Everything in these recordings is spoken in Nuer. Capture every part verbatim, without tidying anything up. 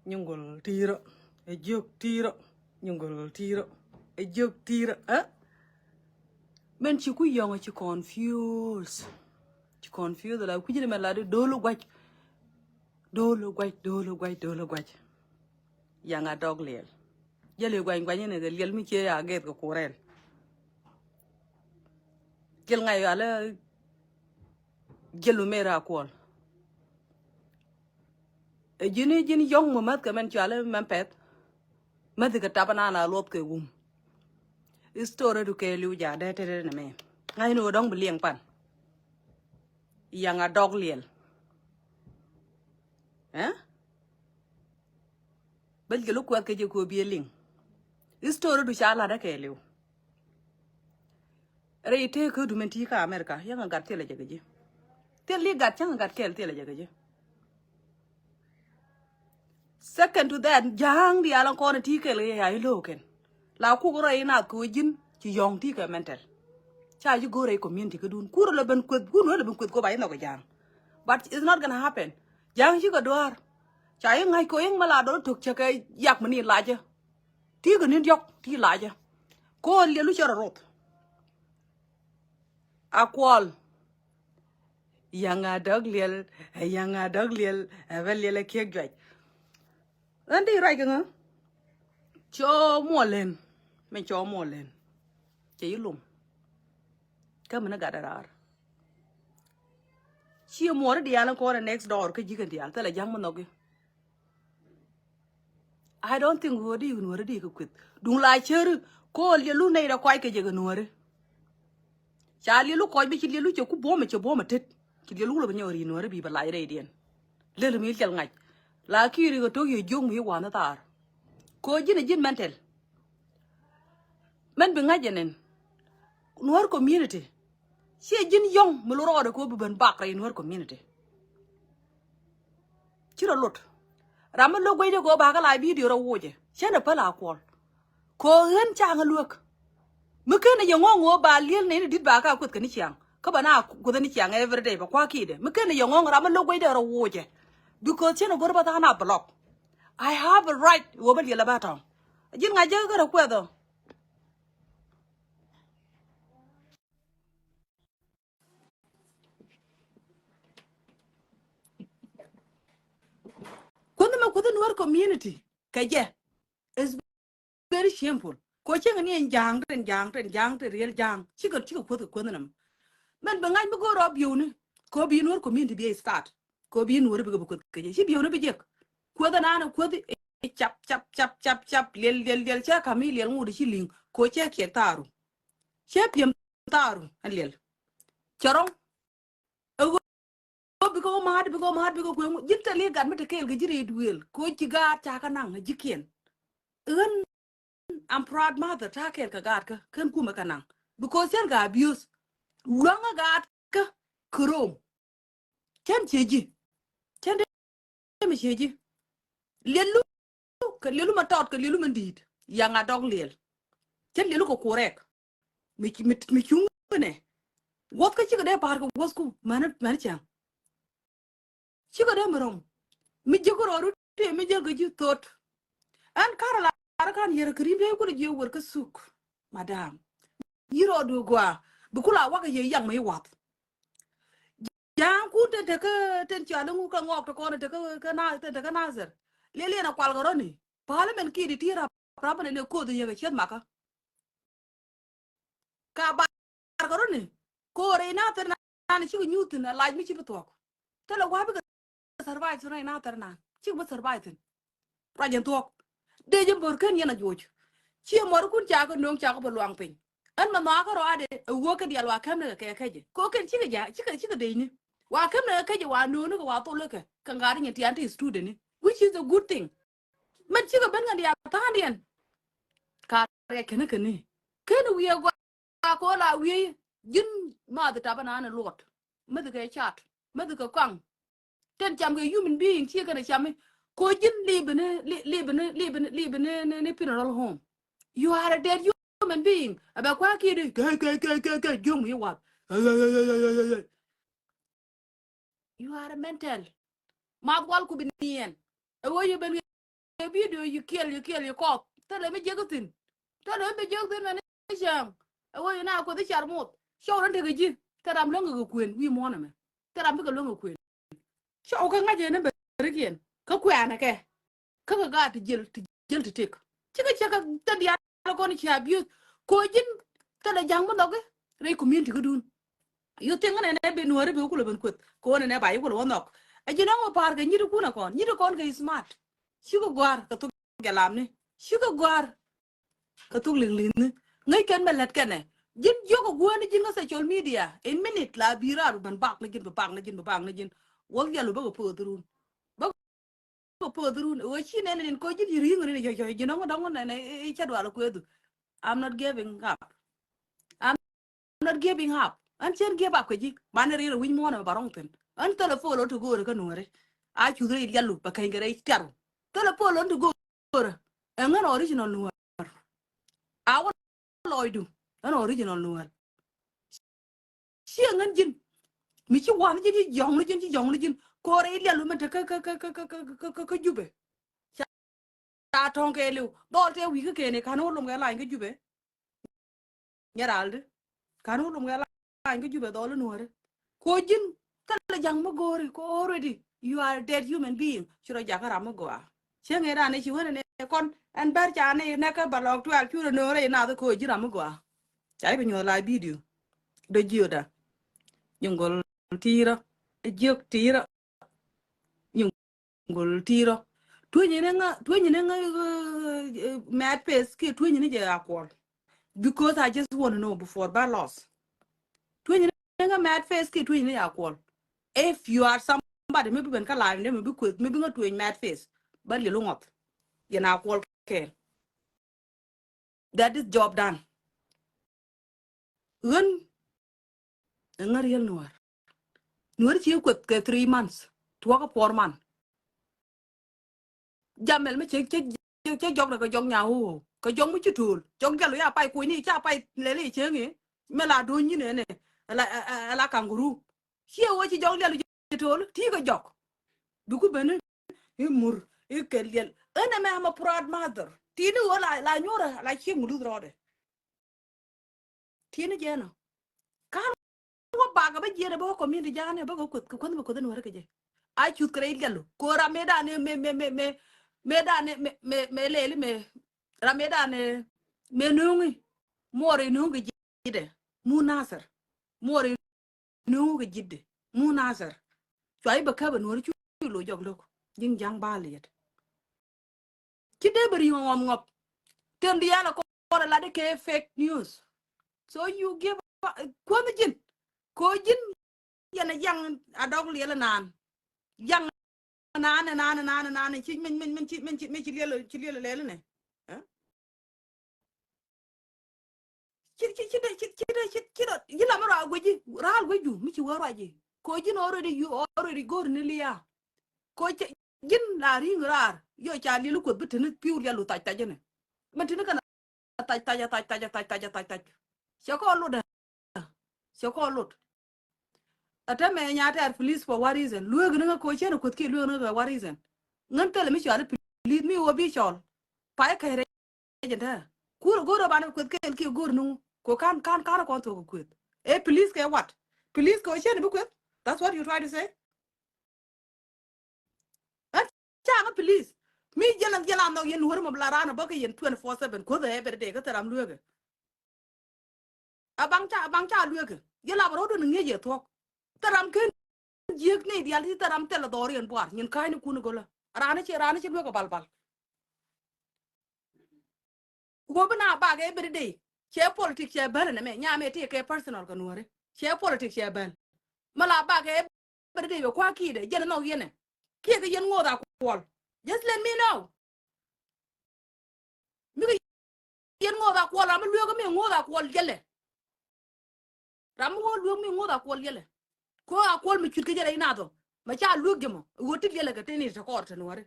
Nyuŋgul ti̱i̱rä, ɛ jiök ti̱i̱rä, nyuŋgul ti̱i̱rä, ɛ jiök ti̱i̱rä, ɛ? Mɛn ci ku yɔ̱ŋ ci confuse. Ci confuse la kui̱c ni mɛn la di do̱l gua̱c. Do̱l gua̱c, do̱l gua̱c, do̱l gua̱c. Yaŋ a dɔk liɛl. Jäli gua̱ny gua̱ny ni kɛ liɛl mi cie ya gɛth kɛ kurɛl. Jil ŋa̱c yɔalɛ jil mi mɛr a kuɔl. Ɛ ji̱n i̱ ji̱n yɔ̱ŋ mi mäth kɛ mɛn cuali mɛn pɛth. Mäthi kɛ tap anan a luɔth kɛ wum. I̱ story du kɛɛliw ja dee tetɛ ni mɛ. Ŋa̱cni wä dɔ̱ŋ bi liɛŋ pan. Yaŋ a dɔk liɛl. Ɛ? Bäl kɛ lu kuɛth kɛ jɛ kɛ wä bi liŋ. I̱ story du ca lat dee kɛɛliw. Rɛy tëë kä dumen ti kä America, yäŋ a gat thilɛ jɛ kɛ ji̱. Thil li gat cäŋ a gat kɛɛl thilɛ jɛ kɛ ji̱. Second to that, ja̱a̱ŋ diaal in kɔn ti kɛɛl kɛ ya i̱ lo̱o̱ kɛn. La kuk rɛy nath kɛ wä ji̱n ci yɔ̱ŋ ti kɛ mental. Ca ji̱ go̱o̱r rɛy community kä dun. Kur lɛ ben kueth, kun wä lɛ ben kueth kɔ ba i̱ nhɔk kɛ ja̱a̱ŋ. But it's not gonna happen. Ja̱a̱ŋ cikɛ dua̱a̱r. Ca i̱ ŋa̱c kɛ wä i̱ ŋä la dɔl tok cɛ kɛ yak mi ni lacä. Ti kɛ ni diɔk ti lacä. Ko̱o̱l liɛlu cɛ rɔ roth. A kuɔl. Yaŋ a dɔk liɛl, ɛ yaŋ a dɔk liɛl, ɛ bä liɛl ɛ kiɛk juac. Ɣän di ruac kɛ ŋä? Cɔ muɔl len. Mɛ cɔ muɔl len. Cɛ yi lum. Kä mi ni gat a raar. Ci muɔri diaal in kɔn next door kä ji̱ kɛn diaal thilɛ ja̱ŋ mi nhɔki. I don't think ɣöö di nuɔri di kɛ kueth. Duŋ la ceri ko̱o̱l liɛlu nɛy rɛ kɔc kɛ jɛ kɛ nuɔri. Ca liɛlu kɔc bi ci liɛlu cɛ ku buɔmɛ cɛ buɔmɛ tet. Ci liɛlu wulɛ bi nyɔri nuɔri bi bɛ lac rɛydiɛn. Lel mi liɛl ŋac. La ki̱i̱ri kɛ to̱k yɛ jiök mi wanɛ thaar. Ko̱ ji̱n ɛ ji̱n mental. Mɛn bi ŋa̱c jɛ nɛn. Nuɔr community. Ciɛ ji̱n yɔ̱ŋ mi lo rɔɔdɛ kɛ wä bi ben bak rɛy nuɔr community. Ci rɔ lot. Ram mi lo̱k guecdɛ kɛ wä ba kä la video rɔ wucɛ. Cɛn ɛ päl a kuɔl. Kɛ ɣän ca ŋä luäk. Mi ken ɛ yɛ ŋɔ̱ŋ wä ba liel nɛy ni di̱t ba ka kueth kɛ ni ciaŋ. Kä ba na kueth ni ciaŋ every day ba kua̱ ki̱i̱dɛ. Mi ken ɛ yɛ ŋɔ̱ŋ ram mi lo̱k guecdɛ rɔ wucɛ. Because cɛn ɛ go̱r ba tha̱a̱ŋ na block. I have a right wä ba liel a ba tɔ̱ŋ. Ji̱n ŋa̱c jɛ kä rɔ kuɛth ɔ. Kuoth mɛ kuoth nuɔr community kɛ jɛ is very shameful. Ko cieŋ ni ɛn ja̱a̱ŋ tin ja̱a̱ŋ tin ja̱a̱ŋ tin riel ja̱a̱ŋ cikɛ cikɛ kuoth kɛ kuoth nam. Mɛn bi ŋa̱c mi go̱o̱r ɔ biewni ko bi nuɔr community bi start ko bi nuɔr bi kɛ bi kuoth kɛ jɛ ci biewni bi jek. Kuoth anan kuoth cap cap cap cap cap liel liel liel cɛ kam mi liel ŋut ci liŋ ko cɛ kiɛk tharu. Cɛ piɛm tharu a liel. Cɛ rɔŋ. Ɛ ɣöö bikɛ ɣöö ma̱a̱t bikɛ ɣöö ma̱a̱t bikɛ kueŋ ji̱n te li gat mi te kɛɛl kɛ ji̱ rɛy duëël kɛ ɣöö ci gaat ca kä naŋ a ji̱ kiɛn. Ɣän I'm proud mother ta̱a̱ kɛɛl kɛ gaat kä kɛn kumɛ kɛ naŋ. Because cɛn kɛ abuse luaŋä gaat kä kɛ rom. Cɛn ciɛ ji̱. Cɛn dee mi ciɛ ji̱. Liɛlu kɛ liɛlu ma tɔt kɛ liɛlu ma di̱i̱t. Yaŋ a dɔk liɛl. Cɛn liɛlu kɛ kurɛk. Mi mi mi cuŋ nɛ. Wuɔth kä cikɛ dee pa̱a̱r kɛ wuɔth ku mani mani cäŋ. Cikɛ dee mi rɔm. Mi ji̱ kɛ rɔɔdu tëë mi ji̱ kɛ ji̱ thot. Ɛn karɛ la karɛ kan yɛrɛ kɛ ri̱n dee kulɛ ji̱ wër kä thuk. Madam. Yi̱ rɔɔdu gɔaa bi kula wakɛ yɛ yaŋ mi wath. Ja̱a̱ŋ kun ten tekä ten cɔal iŋu kä ŋɔɔk ti kɔn tekä kä na ten tekä Nasir. Liɛliɛn a kual kɛ rɔ̱ni. Parliament kiɛ di ti rap rap ni koth yek a cieth makä. Ka bar kɛ rɔ̱ni ko̱r in a thir nan cikɛ nyuth thin a lac mi ci bi thuɔk. Thilɛ wa̱a̱ bikɛ survive thin rɛy na thɛr nan cik bä survive thin. Ruac in thuɔ̱k dee ji̱ mör ken yɛn a juɔc. Ciɛ mɔr kun ca kɛ no̱o̱ŋ ca kɛ bä luaŋ piny. Ɛn mɛ nhɔakä rɔ adɛ ɛ wuɔ̱k kɛ dial wa käm ni kɛ kɛ kɛcɛ ko ken cikɛ ja cikɛ cikɛ dee ni wa käm ni kɛ kɛcɛ wa no̱o̱ŋ ni kɛ wa thol kɛ kɛ ŋa̱r nyin tian ti student ni which is a good thing. Mɛn cikɛ ben kɛ dial tha̱a̱ŋdiɛn. Ka rɛc kɛn kɛn ni ken wiee gɔaa ko la wiee ji̱n math tap ɛn an ɛ luɔt. Mäth kɛ cat mäth kɛ kaŋ. Ten cam kɛ human being ciɛ kɛn cam mi ko ji̱n libi ni libi ni libi ni libi ni ni funeral home. You are a dead human being. Ɛ bɛ kua̱ kiɛ di kɛ kɛ kɛ kɛ kɛ jiöm wi̱i̱ wath. You are a mental. Math wal ku bi niɛn. Ɛ wä yɛ ben video, you kill, you kill, you cop. Thilɛ mi jek thi̱n. Thilɛ mi jek thi̱n mɛn i̱ cäŋ. Ɛ wee na kueth i̱ car muth. Cɔw rɔ̱n tekɛ ji̱. Thil ram läŋ kɛ kuën wi̱i̱ muɔ̱ɔ̱n ɛmɛ. Thil ram bikɛ läŋ kɛ kuën. Cɔw kɛ ŋa̱c ɛn i̱ berikiɛn kä kuɛ̈ɛ̈nɛ kɛ. Kä kɛ gaat ti jiël, ti jiël ti tëk. Cikɛ cɛ kɛ thil diaal kɔn ci abuse. Ko̱ ji̱n thilɛ ja̱ŋ mi nhɔki rɛy community kädun. You think nɛ nɛ bi Nuääri bi kulɛ ben kueth. Ko̱ nɛ nɛ ba yi kulɛ wä nhɔk. Ɛ ji̱ nɔŋ mi pa̱a̱r kɛ nyi̱t ikun ɛ kɔn. Nyi̱t ikɔn kɛ smart. Cikɛ gɔ̱a̱r kɛ thok jalamni. Cikɛ gɔ̱a̱r kɛ thuk liŋ liŋni. Ŋäc kɛn mɛ lät kɛnɛ. Ji̱n jiök ɛ guäni ji̱n kä social media. In minute la bi raar bi ben bak ni ji̱n, bi bak ni ji̱n, bi bak ni ji̱n. Wäl yɛl wä bä kɛ poth run. Bä kɛ poth run. Wä ci nɛn in ko̱ ji̱n yi ri̱ŋ rin yɔ̱c yɔ̱c ji̱n ɔŋ dɔŋ nɛn i̱ cɛ dual kuethu. I'm not giving up. I'm not giving up. Ɣän cien give up kɛ ji̱. Banɛ rir ɛ wi̱c muɔ̱ɔ̱n ɛ ba rɔ̱ŋ thi̱n. Ɣän thilɛ follow ti go̱o̱rɛ kä Nuääri. A cuth rɛy lialu bɛ keny kɛ rɛy tiaru. Thilɛ follow ti go̱o̱rɛ. Ɛ ŋän original Nuäär. A wä lɔcdu. Ŋän original Nuäär. Ciɛ ŋän ji̱n. Mi ci wa̱n ji̱n ci jɔ̱ŋni ji̱n ci jɔ̱ŋni ji̱n. Ko̱rɛ i̱ lialu mɛn te kä kä kä kä kä kä kä kä Jubɛ. Ca tɔ̱ŋ kɛ liw. Dhɔl tɛ wi̱i̱ kä kɛn i̱ ka̱n wä lom kɛ lany kä Jubɛ. Nyɛ raldi. Ka̱n wä lom kɛ lany kä Jubɛ dhɔl i̱ Nuääri. Ko̱ ji̱n thilɛ ja̱ŋ mi go̱o̱ri ko̱ already. You are a dead human being. Ci rɔ jakä ram mi gɔaa. Cieŋ ëë raan ëë ci wen ëë kɔn ɛn bɛr ca ni nɛkɛ ba lɔɔk tuɛl cu rɔ no̱o̱rɛ inath ko̱ ji̱ ram mi gɔaa. Ca i̱ bi nyuɔth la video. Dɔ jiöda. Nyuŋ gɔl ti̱i̱rä. Jiök ti̱i̱rä. Nyuŋ gol ti̱i̱rä. Tuenyini ŋa, tuenyini ŋa, eh, eh, mad face kiɛ tuenyini jɛ a kuɔl. Because I just want to know before ba lost. Tuenyini ŋa mad face kiɛ tuenyini a kuɔl. If you are somebody mi bi ben kä live ni mi bi kueth mi bi ŋa tueny mad face. Ba liɛl ŋɔth. Yɛn a kuɔl kɛɛl. That is job done. Ɣän ɛ ŋäriel Nuäär. Nuäär ci kueth kɛ three months. Tuɔkä four month. Jamɛl mi cɛ cɛ cɛ jɔk rɛ kɛ jɔk nyahu. Kɛ jɔk mi ci tuul. Jɔk jɛl ya pay kuini ca pay lɛli cɛ ŋi. Mɛ la duny nyin ɛnɛ. Ɛla ɛla kangaroo. Ciɛ wä ci jɔk liɛl ci tuul. Ti kɛ jɔk. Duku beni. I̱ mur i̱ kɛ liɛl. Ɛn ɛmɛ, I'm a proud mother. Tini wä la la nyuɔrɛ la ciek mi luth rɔɔdɛ. Tini jɛn ɔ. Kan wä bakɛ bä jiɛn ɛ bä kɛ community ja̱a̱n ɛ bä kɛ kueth kɛ kueth mɛ kueth ɛn wärä kɛ jɛ. A cuth kɛ rɛy liɛl. Ko ram mëë dan ɛ mɛ mɛ mɛ mɛ mɛ dan ɛ mɛ mɛ mɛ lɛli mɛ. Ram mëë dan ɛ mɛ nuŋi. Muɔr ɛ nuŋ kɛ ji̱dɛ. Mu Nasir. Muɔr ɛ nuŋ kɛ ji̱dɛ. Mu Nasir. Cua i̱ bɛ käp ɛ Nuäär cu lo jɔk lo̱k. Ji̱n ja̱ŋ ba liɛt. Ci dee bɛ ri̱ŋ ŋɔp ŋɔp. Tëë diaal ɛ kɔn ɛ lat ikɛ fake news. So you give a kuänh ji̱n. Ko ji̱n yɛn ɛ yaŋ a dɔk liɛl ɛ naan. Yaŋ naan ɛ naan ɛ naan ɛ naan ɛ ci min min min ci min ci min ci liɛl ci liɛl ɛ lɛl ɛ nɛ. Ci ci ci dee ci ci dee ci ci dee yi la mi rɔ a guici raal guicu mi ci wee ruaci. Ko ji̱n already you already go̱r ni liya. Ko ci ji̱n la ri̱ŋ raar yo ca liɛl kuoth bi tini pi̱w liɛl lu thac thac ni. Mɛ tini kɛn a thac thac a thac thac a thac thac a thac thac. Cɛ kɔ lut ɛ cɛ kɔ lut. Ɛ tɛmɛ nya tɛɛr police for what reason? Lueek ni ŋä ko cɛn kueth kiɛ lueek ni ŋä what reason? Ŋän thilɛ mi cɔal i̱ police mi wä bi cɔl. Pay kɛrɛ jɛn tɛ. Kur go̱r ɛ banɛ kueth kɛɛl kiɛ go̱r ni ŋu ko kan kan kan kɔn thok kueth. Ɛ police kɛ what? Police kɛ cɛn bi kueth? That's what you try to say? Ɛ caŋ i̱ police mi jɛn jɛn a nhɔk yɛn wär mɔ bi la raan ɛ bä kɛ yɛn twenty four seven kueth ɛ every day kä thil ram lueek ɛ. A baŋ ca a baŋ ca lueek ɛ yɛ lap rɔɔdun ŋi̱eec yɛ thuɔ̱k. Thil ram ken jiek ni dial ti thil ram thil dhɔr yɛn buar nyin ka̱ny ni kun go̱lä. Raan ci raan ci lueek ɛ balbal. Wä bi na bak every day. Cɛ politic cɛ bɛl ni mɛ nyamɛ ti kɛ personal kɛ Nuäri. Cɛ politic cɛ bɛl. Mɛ la bak every day bɛ kua ki̱i̱dɛ jɛn nhɔk yɛn ɛ. Kiɛ kɛ yɛn ŋoth a kuɔl. Just let me know. Mi kɛ yɛn ŋoth a kuɔl ram mi lueek mi ŋoth a kuɔl jɛlɛ. Ram mi wä lueek mi ŋoth a kuɔl jɛlɛ. Ko a kuɔl mi cuit kɛ jɛlɛ inathɔ mɛ ca lueek jɛ mɔ ɣöö ti jɛlɛ kɛ teni te kɔɔr te Nuäri.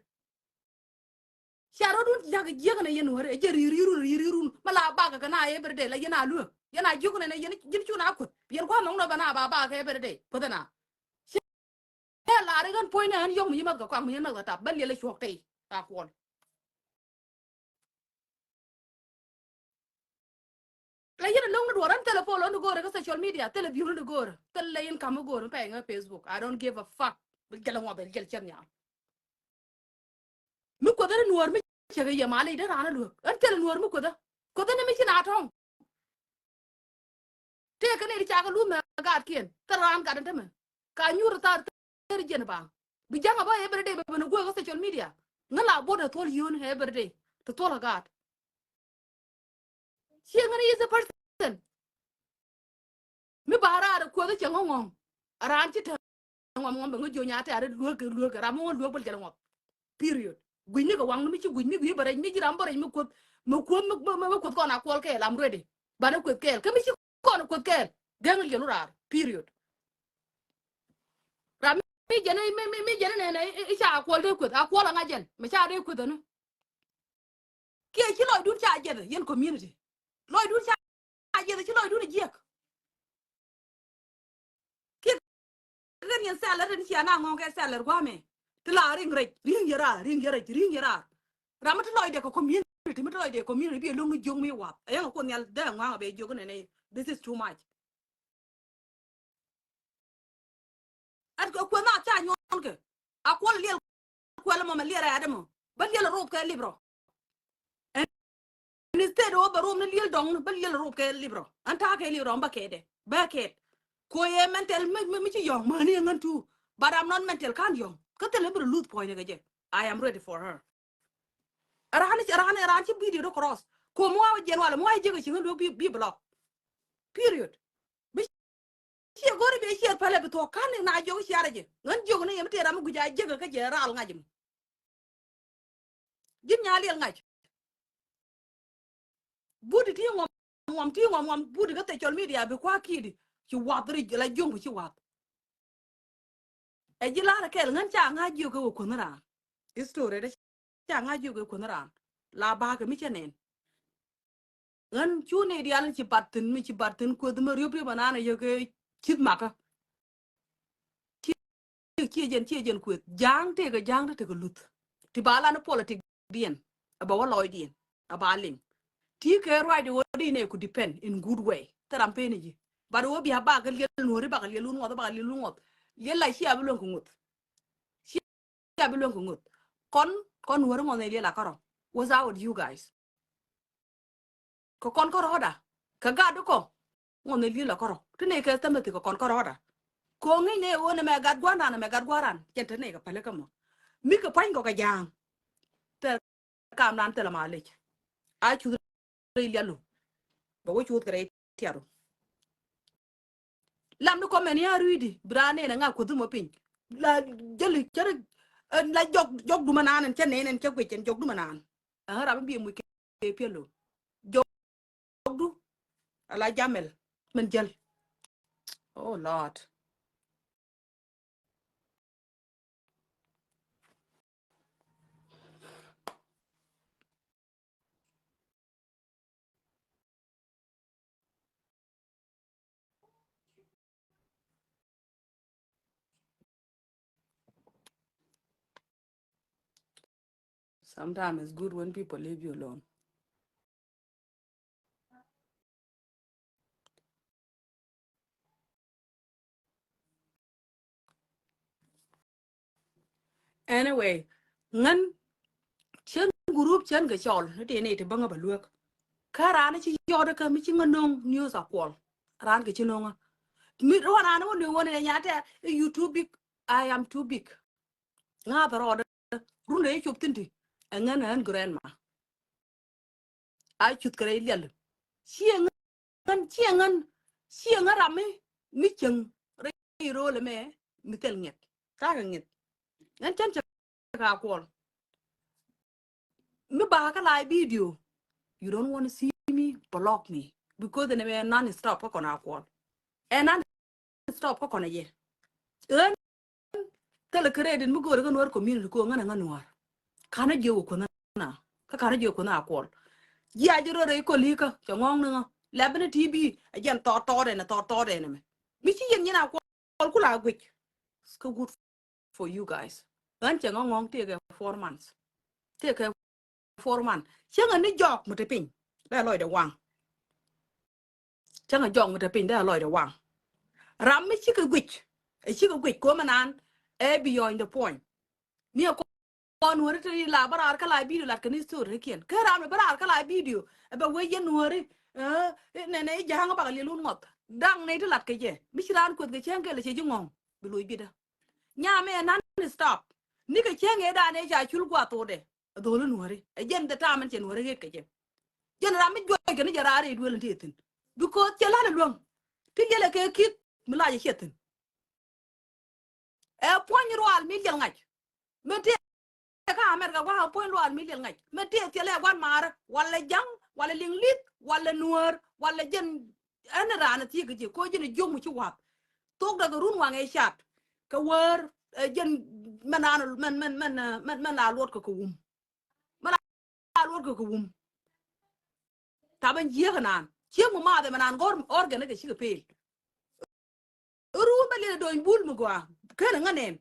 Ca rɔ̱dun ja̱k jiäk ɛn a yɛn Nuäri ɛ jɛ ri̱i̱r ri̱i̱run ri̱i̱r ri̱i̱run mɛ la bakɛ kɛ na every day la yɛn a lueek yɛn a jiök ɛn a yɛn ji̱n cun a kueth yɛn kua̱n nhɔk nɔ bɛ na ba bakɛ every day kueth ɛn a. Cɛ lar i̱ ɣän puɔ̱ny ni ɣän yɔ̱ŋ mi ci mäth kɛ kɔak mi ci mäth kɛ tap bä liɛl i̱ cuɔ̱k tɛy a kuɔl. La yɛn a lo̱ŋ ni duɔ̱ɔ̱r, ɛn thilɛ follow ni go̱o̱rɛ kä social media, thilɛ view ni go̱o̱rɛ, thilɛ yɛn ka̱m mi go̱o̱rɛ pɛŋ kä Facebook. I don't give a fuck. Bi jɛl ŋuɔth, jɛl cäth nhial. Mi kuoth ni nuɔ̱ɔ̱r mi cɛ kɛ yɛ mal i̱ dee raan a luäk. Ɛn thilɛ nuɔ̱ɔ̱r mi kuoth ɛ. Kuoth ni mi ci na tɔ̱ŋ. Tëëkɛ ni ti ca kɛ luth mɛ gaatkiɛn. Thil raan gat ɛn tämɛ. Ka nyuur thar thir jiɛn ba. Bi ja̱ŋ a bä every day bɛ ben a guek kä social media. Ŋä la buɔt ɛ thuɔl yio̱o̱n ɛ every day. Ti thuɔl a gaat. Ciɛ ŋän easy person. Mi ba raar kuoth cɛ ŋɔŋɔŋ. A raan ci te ŋɔm ŋɔm bɛ ŋä jiö nya tɛ̈r luek luek ram mi ŋɔn luek bäl jɛl ŋɔth. Period. Gui̱cni kɛ waŋni mi ci gui̱cni gui̱c bä rɛc mi ci ram bä rɛc mi kuoth mi kuoth mi mi kuoth kɔn a kuɔl kɛɛl, I'm ready. Banɛ kueth kɛɛl kä mi ci kɔn a kueth kɛɛl. Gɛŋ liɛl wä raar. Period. Ram mi jɛn mi mi mi jɛn nɛnɛ i̱ ca a kuɔl dee kueth a kuɔl a ŋa jɛn mi ca dee kueth ɛnɔ. Kiɛ ci lɔcdun ca jiɛth yɛn community. Lɔcdun ca jiɛth ci lɔcdun jiɛk. Kiɛ kɛ ni yɛn thɛl rin cia na ŋɔŋ kɛ thɛl guamɛ. Ti la riŋ rɛc riŋ yɛ raar riŋ yɛ rɛc riŋ yɛ raar. Ram mi ti lɔcdɛ kɛ community mi ti lɔcdɛ community bi loŋ jiök mi wath. Ɛyɛŋ a kuoth nhial dee ŋuaŋ a bɛ jiök nɛnɛ. This is too much. At kɛ kueth na ca nyuɔn kɛ a kuɔl liɛl kuɛl mɔ mɛ liɛl rɛɛt mɔ bä liɛl rop kɛ lip rɔ. And instead of bä rop ni liɛl dɔŋ bä liɛl rop kɛ lip rɔ. An ta̱a̱ kɛ lip rɔ bä kɛɛt dɛ bä kɛɛt. Ko yɛ mental mi mi mi ci yɔ̱ŋ mäni ŋän tu. But I'm not mental kan yɔ̱ŋ kä thilɛ bi rɔ luth puɔ̱ny ni kɛ jɛ. I am ready for her. Raan raan raan ci video do cross. Ko mi wa jiɛn walɛ mi wa jiɛk a ci ŋän duɔ̱k bi bi block. Period. Bi ciɛ go̱ri bi ciɛ pälɛ bi thuɔ̱k ka̱n na jiök ciarɛ jɛ ŋän jiök ni yɛ mi tëë ram mi guic a jiäk kä jɛ raal ŋa̱c mi. Ji̱n nya liɛl ŋa̱c. But ti ŋuɔm ŋuɔm ti ŋuɔm ŋuɔm but kä social media bi kua̱ ki̱i̱di ci wath ri la jiöŋ bi ci wath. Ɛ ji̱ la̱rä kɛl ŋän ca ŋa̱c jiök kɛ wä kuänh raan. History dɛ ca ŋa̱c jiök kɛ kuänh raan. La bakɛ mi cɛ nɛn. Ɣän cu ni diaal ci bat thi̱n mi ci bat thi̱n kueth mi riöp riöp anan a yek ci̱th makä. Ciɛ ciɛ jɛn ciɛ jɛn kueth ja̱a̱ŋ tëëkɛ ja̱a̱ŋ ti tëëkɛ luth. Ti ba lan politic diɛn a ba wä lɔɔc diɛn a ba liŋ. Ti kɛ ruacdɛ wä di nɛ ku depend in good way. Thil ram pen i̱ ji̱ bat wä bia bakɛ liɛl nuɔ̱ri bakɛ liɛl wun ŋuɔth bakɛ liɛl wun ŋuɔth. Liɛl la cia bi luäŋ kɛ ŋuɔth. Cia bi luäŋ kɛ ŋuɔth. Kɔn kɔn nuɔ̱ri ŋuɔth nɛ liɛl a kärɔ. What's up with you guys? Kɛ kɔn kärɔɔda kɛ gat di kɔ ŋuɔth nɛ liɛl a kärɔ ti nɛ kɛ thämäthi kɛ kɔn kärɔɔda. Ko̱ ŋi̱ny nɛ ɣöö nɛ mɛ gat gua̱a̱ran nɛ mɛ gat gua̱a̱ran cɛn te nɛ kɛ päli kä mɔ. Mi kɛ pa̱ny kɔ kɛ ja̱a̱ŋ. Thil kam nan thilɛ ma lec. A cuth rɛy lialu bɛ wä cuth kɛ rɛy tiaru. Lam ni kɔmɛn ya rui̱di bi raan nɛn a ŋa kuoth mɔ piny. La jäli cärɛ la jɔk jɔk dumä naan ɛn cä nɛn ɛn cä guic ɛn jɔk dumä naan. Ɛn ram bi muc kɛ piɛlo jɔk du. Ala jamɛl mɛn jäl. Oh Lord. Sometimes it's good when people leave you alone. Anyway, ŋän cien group cien kɛ cɔl ni tëë ni ti bäŋä bä luäk. Kä raan ci yɔt kä mi ci ŋä no̱o̱ŋ news a kuɔl. Raan kɛ ci no̱o̱ŋä. Mi ruɔn raan wä ni wä ni nya tɛ, you too big, I am too big. Ŋa̱th rɔɔdä run rɛy cop thi̱n ti ɛ ŋän ɛ ɣän grandma. A cuth kɛ rɛy lial. Ciɛ ŋän ciɛ ŋän ciɛ ŋän ram mi mi cieŋ rɛy ro̱o̱l ɛmɛ mi thil ŋiɛth. Ta̱a̱ kɛ ŋiɛth. Ŋän cän cɛ ka kuɔl. Mi ba kä live video. You don't want to see me, block me. Because ɛn ɛmɛ non stop kä kɔn a kuɔl. Ɛ non stop kä kɔn a yɛ. Ɣän thilɛ credit mi go̱o̱ri kä Nuäär community ko ŋän a ŋän Nuäär. Ka̱n a jiök kuänh na kä ka̱n a jiök kuänh a kuɔl. Jiac rɔ rɛy kɔli kä cɛ ŋɔ̱ŋ ni ŋä lɛp ni T V. A jɛn thɔɔt thɔɔt ɛn a thɔɔt thɔɔt ɛn ɛmɛ. Mi ci yɛn nyin a kuɔl kula guic. It's good for you guys. Ɣän cɛ ŋɔ̱ŋ ŋɔ̱ŋ tëëkɛ four months. Tëëkɛ four months cieŋ a ni jɔɔk mi te piny. Bɛ lɔcdɛ waŋ. Cäŋ a jɔk mi te piny dee a lɔcdɛ waŋ. Ram mi cikɛ guic, ɛ cikɛ guic ko̱mɛ nan, ɛ beyond the point. Mi ɛ kɔn weri te la bä raar kä la video lat kɛ ni story kiɛn. Kä ram mi bä raar kä la video, ɛ bɛ wee yɛn weri, ɛ, nɛnɛ i̱ ja̱a̱ŋ bak liɛl wun ŋɔth. Daŋ nɛy ti lat kɛ jɛ. Mi ci raan kueth kɛ cäŋ kɛl ɛ cɛ ji̱ ŋɔ̱ŋ. Bi loc bitdä. Nyam ɛ nan stop. Nikɛ cäŋ ëë dan ëë ca cul guath thokdɛ. Ɛ dho̱l in weri. Ɛ jɛn the time in cɛ weri ɣet kɛ jɛ. Jɛn ram mi juɔc kɛ ni jɛ raar ëë duel in ti thi̱n. Because cɛ la̱t ɛ luäŋ. Ti liɛl ɛ kɛ ki̱th mi lac ɛ ciɛ thi̱n. Ɛ puɔ̱ny rual mi liɛl ŋa̱c. Mɛ tëë kä America gua̱a̱k ɛ puɔ̱ny rual mi liɛl ŋa̱c. Mɛ tëë thilɛ gua̱n maarä, walɛ ja̱ŋ, walɛ liŋ li̱th, walɛ nuäär, walɛ jɛn ɛn raan ɛ thiek kɛ ji̱. Ko̱ ji̱n ɛ jiök mi ci wa̱th. Thok dɛ kɛ run waŋ ɛ cat. Kɛ wäär, ɛ, jɛn mɛ naan, mɛn, mɛn, mɛn, ɛ, mɛn, mɛn la luɔt kɛ kɛ wum. Mɛn la luɔt kɛ kɛ wum. Tap ɛn jiäk ɛnan. Ciek mi maath ɛmɛ naan gɔ̱r organ kɛ cikɛ pel. Run bä liɛl ɛ do̱ny bul mi gɔaa. Ken ɛ ŋän ɛn.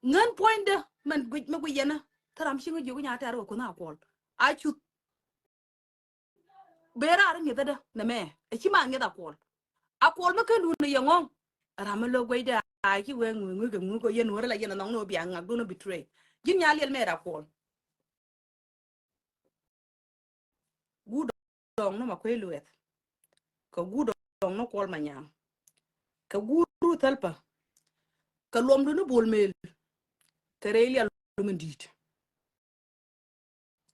Ŋän puɔ̱nydä mɛn guic, mi guic yɛn ɛ. Thäram ci ŋä jiök nya tɛ̈r kɛ kuoth Akuɔl. A cuth. Bëë raar ŋi̱thädä nɛmɛ. Ɛ ci ma ŋi̱th Akuɔl. Akuɔl mi ken duun ɛ yɛ ŋɔ̱ŋ. Ram mi lo̱k guecdɛ a ci wee ŋui̱ ŋui̱ kɛ ŋui̱ kɛ yɛn wärä la yɛn ɛ nhɔŋ ni wä biaŋ ŋak duun ɔ betray. Ji̱n nya liɛl mɛɛt Akuɔl. Guut dɔŋ ni Makuei Lueth. Kɛ guut dɔŋ ni Kuɔl Manyaŋ. Kɛ guut ru Thälpä. Kɛ luɔmdu ni Bol Mel. Kɛ rɛy liɛl min di̱i̱t.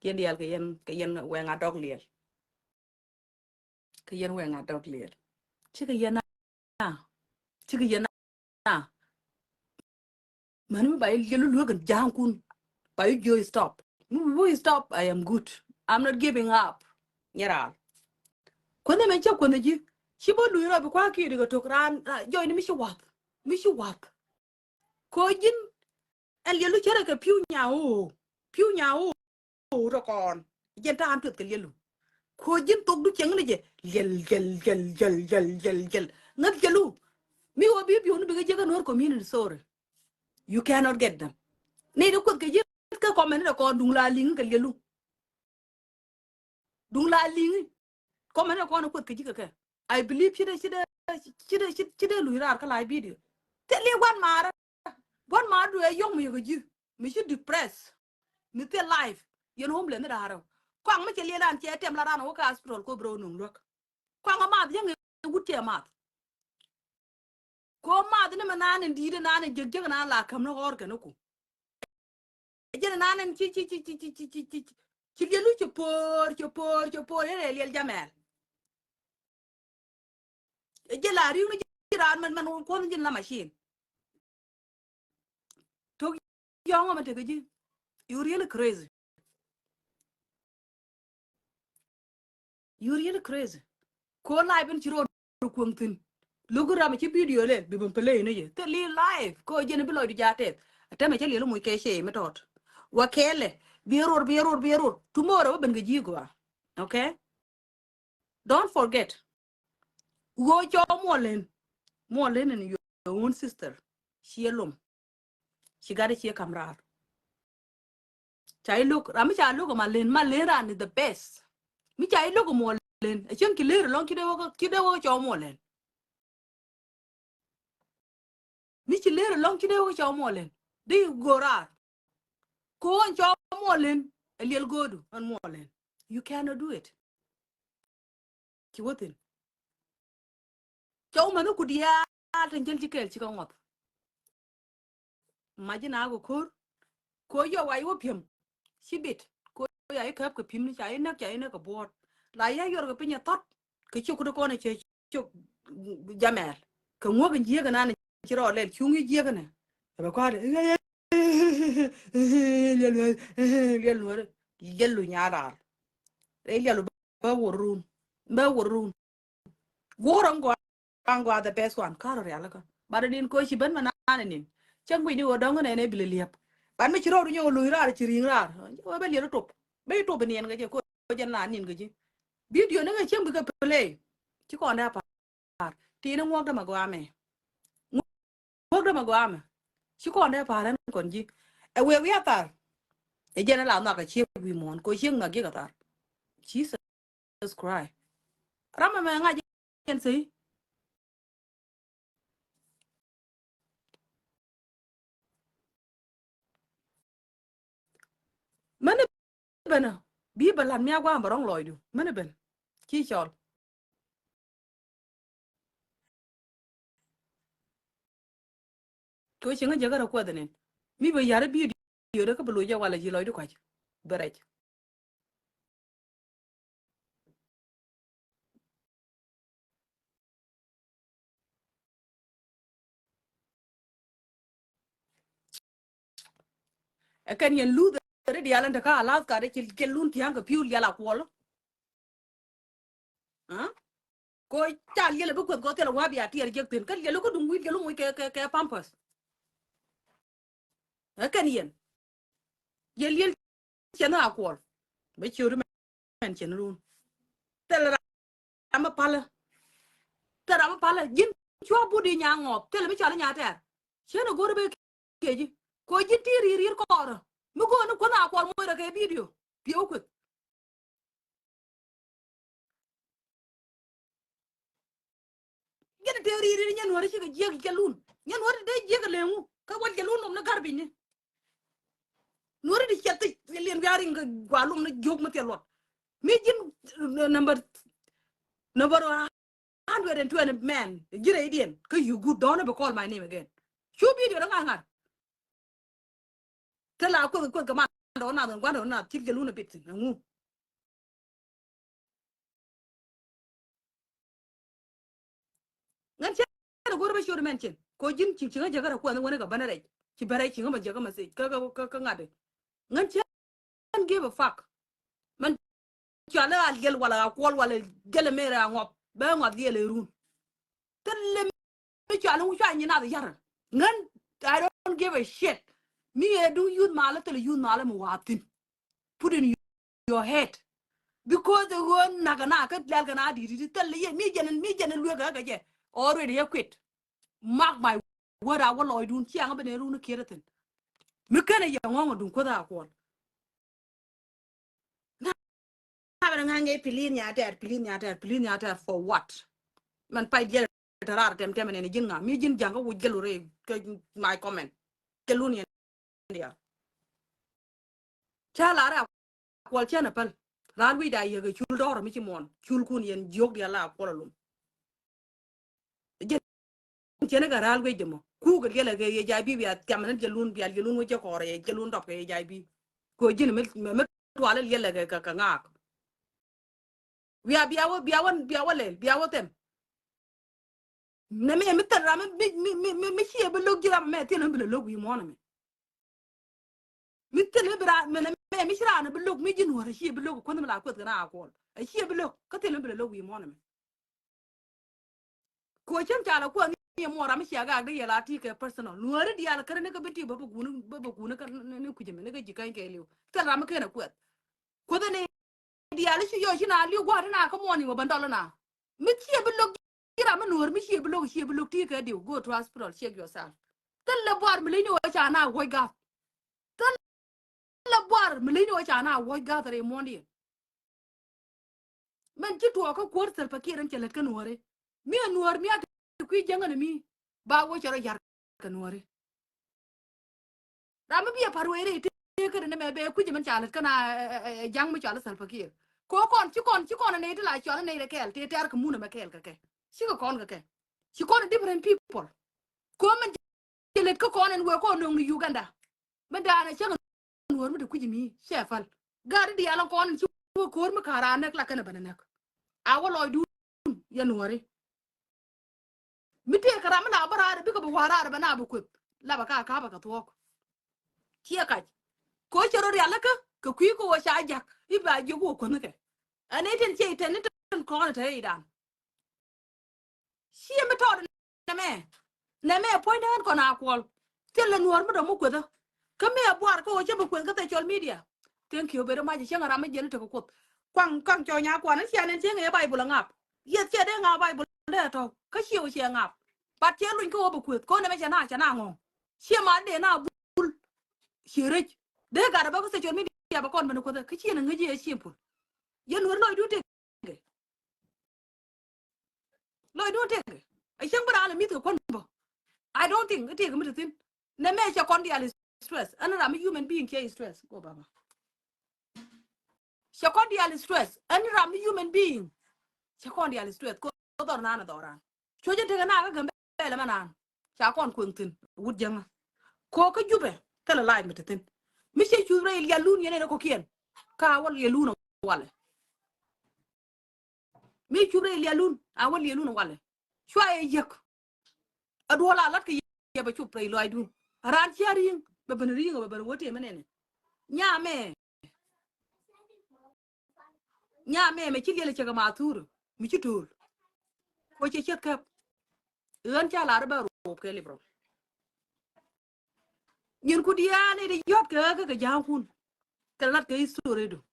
Yɛn diaal kɛ yɛn, kɛ yɛn wɛŋ a dɔk liɛl. Kɛ yɛn wɛŋ a dɔk liɛl. Cikɛ yɛn a. Cikɛ yɛn a. Mani mi ba yi liɛl luek in ja̱a̱ŋkun. Ba yi jiö stop. Mi bi stop, I am good. I'm not giving up. Nyɛ raal. Kuänh ɛmɛ cä kuänh ji̱. Ci bä luc rɔ bi kua̱r kiɛ di kɛ tok raan, raan, jɔyni mi ci wath. Mi ci wath. Ko̱ ji̱n ɛn liɛlu cärɛ kɛ pi̱w nyaw. Pi̱w nyaw. Rɔ kɔn. Jɛn ta̱a̱n tueth kɛ liɛlu. Ko̱ ji̱n thokdu cieŋni jɛ. Liɛl, liɛl, liɛl, liɛl, liɛl, liɛl, liɛl. Ŋäth jɛlu. Mi wä bi bi̱w ni bikɛ jiäk ɛ Nuɔ̱ɔ̱r community, sorry. You cannot get them. Ni di kueth kɛ ji̱ kɛ comment ni dɛ kɔn duŋ la liŋ kɛ liɛlu. Duŋ la liŋi. Comment ni kɔn kueth kɛ ji̱ kɛ kɛ. I believe ci dee, ci dee, ci dee, ci, ci dee luc raar kä la video. Thil i̱ gua̱n maarä. Gua̱n maarä du ɛ yɔ̱ŋ mi yɛ kɛ ji̱. Mi ci depressed. Mi thil life. Yɛn homeless ni da̱a̱rä. Kɔaŋ mi cɛ liɛl an cɛ tɛm la ran wä kä hospital ko bi rɛ wä nuŋ luäk. Kɔaŋ a math yäŋ ɛ wut cɛ math. Ko math ni mɛ naan in di̱i̱t naan in jek jek naan la käm ni ɣɔr kɛ ni ku. Jɛn naan in ci, ci, ci liɛlu ci po̱o̱r, ci po̱o̱r, ci po̱o̱r, yɛn ɛ liɛl Jamɛl. Ɛ jɛ la ri̱w ni ji̱ raan mɛn, mɛn kuɔn ji̱ la machine. Tok yɔ̱ŋ mɛ tekɛ ji̱. You really crazy. You really crazy. Ko live in ci ro̱o̱d kuäŋ thi̱n. Luk ram ci video lɛ bi ben play ni jɛ. Thil i̱ live. Ko jɛn bi lɔcdu ja̱ tɛth. Tɛmɛ cä liɛl muc kɛ cɛ mi tɔt. Wa kɛɛlɛ. Bi ro̱o̱d, bi ro̱o̱d, bi ro̱o̱d. Tomorrow wä ben kɛ ji̱ gɔaa. Okay? Don't forget. Ɣöö cɔw Muɔlɛn. Muɔlɛn in your own sister. Ciɛ lom. Ci gat ciɛ kam raar. Ca i̱ lo̱k, ram mi ca lo̱k Malɛn, Malɛn ran is the best. Mi ca i̱ lo̱k Muɔlɛn, ɛ cieŋ ci leer ɛlɔ̱ŋ ci dee wä, ci dee wä cɔw Muɔlɛn. Mi ci leer ɛlɔ̱ŋ ci dee wä cɔw Muɔlɛn. Di go̱o̱r raar. Ko̱o̱n cɔw Muɔlɛn, ɛ liɛl go̱o̱du ɛn Muɔlɛn. You cannot do it. Ci wä thi̱n. Cɔw mɛn ku diaal tin jɛl ci kɛɛl ci kä ŋɔth. Mac in a kɛ ko̱r. Ko̱ yɔ wa i̱ wä pi̱em. Ci bit. Ko̱ ya i̱ käp kɛ pi̱em ni ca i̱ näk, ca i̱ näk kɛ buɔ̱ɔ̱t. La ya yɔr kɛ piny ɛ thɔt. Kɛ ciök kut kɔn ɛ cɛ ciök Jamɛl. Kɛ ŋuäk in jiäk in an ci rɔ lɛl cuŋ i̱ jiäk inɛ. Ɛ bɛ kɔaat. Liɛl nuäri. Liɛl nuäri. Liɛl lu nyaal raar. Rɛy liɛl lu bä wor run. Bä wor run. Guɔ̱r ɔŋ gɔaa, ɔŋ gɔaa the best one. Karɔ rialikä. Bat ɛ din koci ben mɛ naan ɛ nin. Cäŋ guic ni ɣöö dɔ̱ŋ nɛn ɛ bilɛ liɛp. Bat mi ci rɔɔdu nyɛ ɣöö luny raar ci ri̱i̱ŋ raar. Wee bɛ liɛl top. Bɛ ci top ɛ niɛn kɛ jɛ koci jɛn la nin kɛ ji̱. Video ni kɛ cäŋ bikɛ play. Ci kɔn dee a pa̱a̱r. Ti̱i̱n ŋuɔ̱k dämɛ gɔaa mɛ. Ŋuɔ̱k dämɛ gɔaa mɛ. Ci kɔn dee pa̱a̱r ɛn kɔn ji̱. Ɛ wee wi̱i̱ a thar. Ɛ jɛn ɛ la nhɔak ɛ ciek wi̱i̱ muɔ̱ɔ̱n. Koci ciek nhɔak jiek a thar. Jesus Christ. Ram ɛmɛ ŋa̱c yɛn sɛy. Mäni ben ɔ, bi bɛ lat mi a gua̱a̱m bɛ rɔ̱ŋ lɔcdu. Mäni ben ci cɔl. Kɛ ɣöö cieŋä jäkä rɛ kuɛth nin mi bɛ ya̱r i̱ bidio dee kä bɛ loc jɛ walɛ ji̱ lɔcdu kɔc bɛ rɛc. Ɛ kɛn yɛn luth ri diaal in te kä Alaska de ci kɛ lun thia̱a̱ŋ kɛ pi̱u lial a kuɔl. Ko ca liɛl bi kueth gɔth thil a wa̱a̱ bia tiɛɛr jek thin kä liɛl kä duŋ wi̱i̱ liɛl moc kɛ kɛ kɛ pampers. Ɛ kɛn yɛn yɛ liɛl cɛn a kuɔl bɛ ciööri mɛn cɛn run. Thil ram mi palä thil ram mi palä ji̱n cua but i̱ nya ŋɔɔp thil mi cɔal i̱ nya tɛɛr. Cien a go̱r bɛ kiɛ ji̱ ko ji̱n ti ri̱i̱r ri̱i̱r kɔɔrä mi go̱o̱r ni kuänh a kuɔl moc rɛ kɛ bidio piɛ wä kueth. Gɛn tëë ri̱i̱r ri̱i̱r nyɛ nuɔ̱ri cikɛ jiäk jɛ lun nyɛ nuɔ̱ri dee jiäk leŋu kä wal jɛ lun nom ni garbage ni. Nuɔ̱ri di ciɛth thic liɛn wiaring kɛ gua lum ni jiök mi thiɛ luɔt. Mi ji̱n number number hundred and twenty men ji̱ rɛydiɛn kä you good don't ever call my name again. Cu bidio ni ŋa̱r ŋa̱r. Te la kueth kueth kɛ man dɔ̱ nath gua̱n dɔ̱ nath cir jɛ lun a bit thin aŋu. Ŋän cɛ rɛ go̱r bä ciöt mɛn cin ko ji̱n ci ci ŋä jäkä rɛ kuɛn wänä kɛ bänä rɛc ci bä rɛc ci ŋä bä jäkä message kä kä kä ŋa̱t. Ŋän cɛ ŋän give a fuck. Mɛn cɔal a liɛl wala a kuɔl wala jɛl a mer a ŋɔp bä ŋɔth liɛl a run. Thil lɛ mi cɔal in wi̱c cua nyin nath yar. Ŋän I don't give a shit. Mi ɛ duŋ youth malä thil youth malä mi wa̱a̱ thi̱n. Put in your head. Because the ɣöö nak kɛ na kä lɛl kɛ na di̱t di̱t thil yɛ mi jɛn mi jɛn luek kɛ kɛ jɛ already yɛ quit. Mark my word a wä lɔcdun ciaŋ ben ɛ run kiɛt thin. Mi kenɛ yɛ ŋɔŋ a duŋ kuoth a kuɔl. Na ben ŋa̱ŋ ɛ pilin nya tɛr pilin nya tɛr pilin nya tɛr for what? Mɛn pay diɛl tɛ raar tɛm tɛm ɛn ji̱n ŋa mi ji̱n ja̱ŋ kä wuc gɛl wure kɛ my comment. Kɛ lun yɛn diaal. Ca lar a kuɔl cɛn a päl. Ral wi̱c da yek a cul dɔr mi ci muɔn cul kun yɛn jiök diaal a kuɔl a lum. Jɛn cɛn kɛ ral wi̱c dɛ mɔ kukɛ liɛl a kɛ yɛ jay bi bia thiam ni jɛ lun bia jɛ lun wä jɛ kɔr yɛ jɛ lun dɔp kɛ yɛ jay bi. Ko ji̱n mi mi tual liɛl a kɛ kɛ ŋaak. Bia bia wä bia wä bia wä lɛl bia wä thɛm. Nɛ mɛ mi thil ram mi mi mi mi mi ciɛ bi lo̱k ji̱ ram mɛ thil mi bi lɛ lo̱k wi̱i̱ muɔ̱ɔ̱n mɛ. Mi thil mi bi ram mɛ nɛ mɛ mi ci ram bi lo̱k mi ji̱ nuɔ̱ɔ̱r ciɛ bi lo̱k kuänh mi la kueth kɛ na a kuɔl. A ciɛ bi lo̱k kä thil mi bi lɛ lo̱k wi̱i̱ muɔ̱ɔ̱n mɛ. Ko cäŋ ca lɛ kuɔth ni yɛ muɔ̱ɔ̱n ram mi cia gak di yɛ la ti kɛ personal. Nuɔ̱ɔ̱ri diaal kärɛ ni kä bi ti bä bi guuni bä bi guuni kä ni kui̱c mɛ ni kä ji̱ käny kɛ liw. Thil ram mi ken a kuɛth. Kuäth ni diaal i̱ ci yɔc ci na li̱w gua̱a̱r ti na kä muɔ̱ɔ̱n i̱ wä bä dɔl na. Mi ciɛ bi lo̱k ji̱ ram mi nuɔ̱ɔ̱r mi ciɛ bi lo̱k ciɛ bi lo̱k ti kɛ diw go to hospital check yourself. Thil lɛ buar mi leny ni wä ca na wuɔ̱c gath. Thil lɛ buar mi leny ni wä ca na wuɔ̱c gath rɛy muɔ̱ɔ̱ndiɛn. Mɛn ci tuɔɔk kä kuäär Salva Kiir ɛn cɛ lät kä nuɔ̱ɔ̱ri. Mi ɛ nuɔ̱ɔ̱r mi a ti kui̱ jäŋä ni mi ba wä cɛ rɔ yar kɛ nuɔ̱ɔ̱ri. Ram mi bi ɛ pa̱r wee rɛy tëë kädɛ ni mɛ bɛ kui̱c mɛn ca lät kä na ɛ ja̱ŋ mi cɔal i̱ Salva Kiir. Ko kɔn ci kɔn ci kɔn ɛ nɛy ti la cɔal i̱ nɛy rɛ kɛɛl tëë tɛ̈r kɛ mun ɛmɛ kɛɛl kɛ kɛ. Cikɛ kɔn kɛ kɛ ci kɔn ɛ different people. Ko mɛn cɛ lät kä kɔn ɛn wee kɔn nöŋ ni Uganda. Mɛn daanɛ cäŋ nuɔ̱ɔ̱r mi te kui̱c mi cɛ päl. Gaat i̱ diaal ɛn kɔn ɛn ci wä ko̱o̱r mi ka̱n raan näk la kɛn ɛ ben ɛ näk. A wä lɔcdun yɛ nuɔ̱ɔ̱ri. Mi tëëkɛ ram mi la bä raar bikɛ bi wa̱a̱ raar bɛ na bi kueth la bɛ ka ka̱pɛ kɛ thuɔ̱k. Ciɛ kac. Ko cɛ rɔ rialikä kɛ kui̱ kɛ wä ca jak i̱ ba jiök wä kuänh kɛ. Ɛn i̱ tin ciɛ i̱ tɛn i̱ tin kɔn i̱ te i̱ dan. Ciɛ mi tɔɔt nɛmɛ. Nɛmɛ puɔ̱ny dee ɣän kɔn a kuɔl. Thil lɛ nuɔ̱ɔ̱r mi dɔ̱ŋ mi kuethä. Kä mi a buar kä ɣöö cä bi kueth kä social media. Thank you very much. Cieŋ ram mi jiɛn i̱ tekɛ kuoth. Kuaŋ kaŋ cɔɔny a kuan i̱ cia nɛn cieŋ ɛ Baibul a ŋaap. Yɛth ciɛ dee ŋaap Baibul dee tɔ̱. Kä ciɛ wä ciɛ ŋaap. But ciɛ luny kä ɣöö bi kueth. Kä nɛmɛ cɛ na cɛ na ŋɔ̱ɔ̱ŋ. Ciɛ ma dee na bul. Ciɛ rec. Dee gat a bä kä social media bɛ kɔn ben kuothɛ. Kä ciɛ na ŋäc i̱ ɛ simple. Yɛn wër lɔcdu tëkɛ. Lɔcdun tëëkɛ. A cäŋ bi raan lɛ mi̱th kɛ kuän bä. I don't think tëëkɛ mi te thi̱n. Nɛ mɛ cɛ kɔn diaal stress. Ɛn ram mi human being cɛ stress. Go baba. Cɛ kɔn diaal stress. Ɛn ram mi human being cɛ kɔn diaal stress. Ko dhɔr naan a dhɔran. Cuɔ jɛ tekɛ na kä Gambɛlɛ mɛ naan. Ca kɔn kueŋ thi̱n wut jäŋä. Ko kä Jubɛ thilɛ la̱a̱c mi te thi̱n. Mi cɛ cuth rɛy lialun yɛn ɛn ɛ kɔkiɛn. Ka wä lialun walɛ. Mi cup rɛy lialun a wä lialun walɛ. Cua yɛ yek. A duɔl a lat kɛ yɛ bɛ cup rɛy lɔaacdun. A raan cia ri̱i̱ŋ bɛ ben ri̱i̱ŋ bɛ ben wä tëë mi nɛnɛ. Nyamɛ. Nyamɛ mɛ ci liɛl cɛ kɛ ma thur mi ci to̱o̱l. Ko cɛ cieth kɛp. Ɣän ca lar bɛ ruɔp kɛ lip rɔ. Nyin ku diaal i̱ di yɔt kɛ ɣä kä kɛ ja̱a̱ŋkun. Kɛ lat kɛ history du.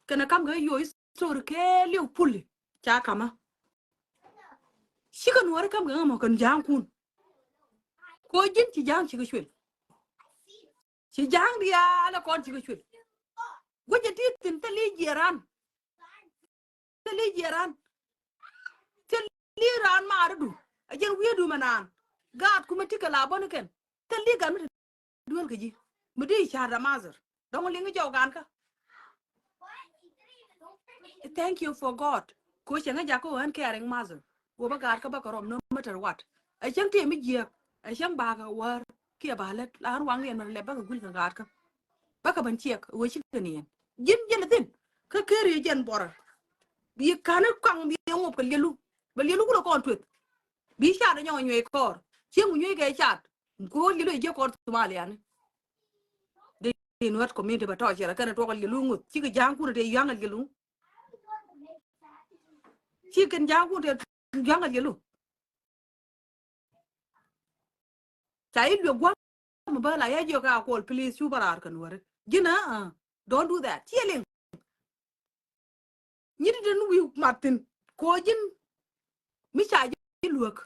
Kɛnɛ kam kɛ yo history kɛ liw puli ca kamä. Cikɛ nuɔri kam kɛ ɣä mɔ kɛn ja̱a̱ŋkun. Ko ji̱n ci ja̱a̱ŋ cikɛ cuil. Ci ja̱a̱ŋ diaal ɛ kɔn cikɛ cuil. Guic ɛ ti thi̱n thil i̱ jiɛran. Thil i̱ jiɛran. Thil i̱ raan maaridu. A jɛn wi̱i̱du mɛ naan. Gaat kumɛ ti kɛ la bäni kɛn. Thil i̱ gat mi ti duel kɛ ji̱. Mi di i̱ ca̱r da mother. Dɔ̱ŋ liŋ i̱ jɔw gaan kä. Thank you for God. Ko cɛ ŋä jakä ɣän caring mother. Wä bä gaat kä bä kɛ rɔm no matter what. A cäŋ tëë mi jiɛk. A cäŋ bakɛ wäär. Kiɛ ba lät la ɣän waŋ ni ɛn mɛ lɛ bä kɛ guil kɛ gaat kä. Bä kɛ ben ciɛk wee cikɛ ni ɛn. Ji̱n jɛn ithin kä keri jɛn bɔrä. Bi ka̱n ikaŋ bi ŋop kɛ liɛlu. Bɛ liɛlu kulɛ kɔn tueth. Bi cat inyɔŋ inyuɛc kɔɔr cieŋ inyuɛc kɛ cat. Ko liɛlu ijiɛ kɔɔr Thumaliani. Di nuɛt community bɛ tɔɔcɛrɛ kɛn ituɔk liɛlu ŋuth cikɛ ja̱a̱ŋ kun ite yua̱ŋ liɛlu. Cikɛn ja̱a̱ŋ kun ite yua̱ŋ liɛlu. Ca i̱ luek gua̱a̱m mi bä la ya jiök a Kuɔl, please, cu bä raar kɛ nuɔ̱ri. Ji̱n a, a, don't do that. Ciɛ liŋ. Nyi ti den wi̱i̱ mat thi̱n. Ko ji̱n mi ca ji̱ luek.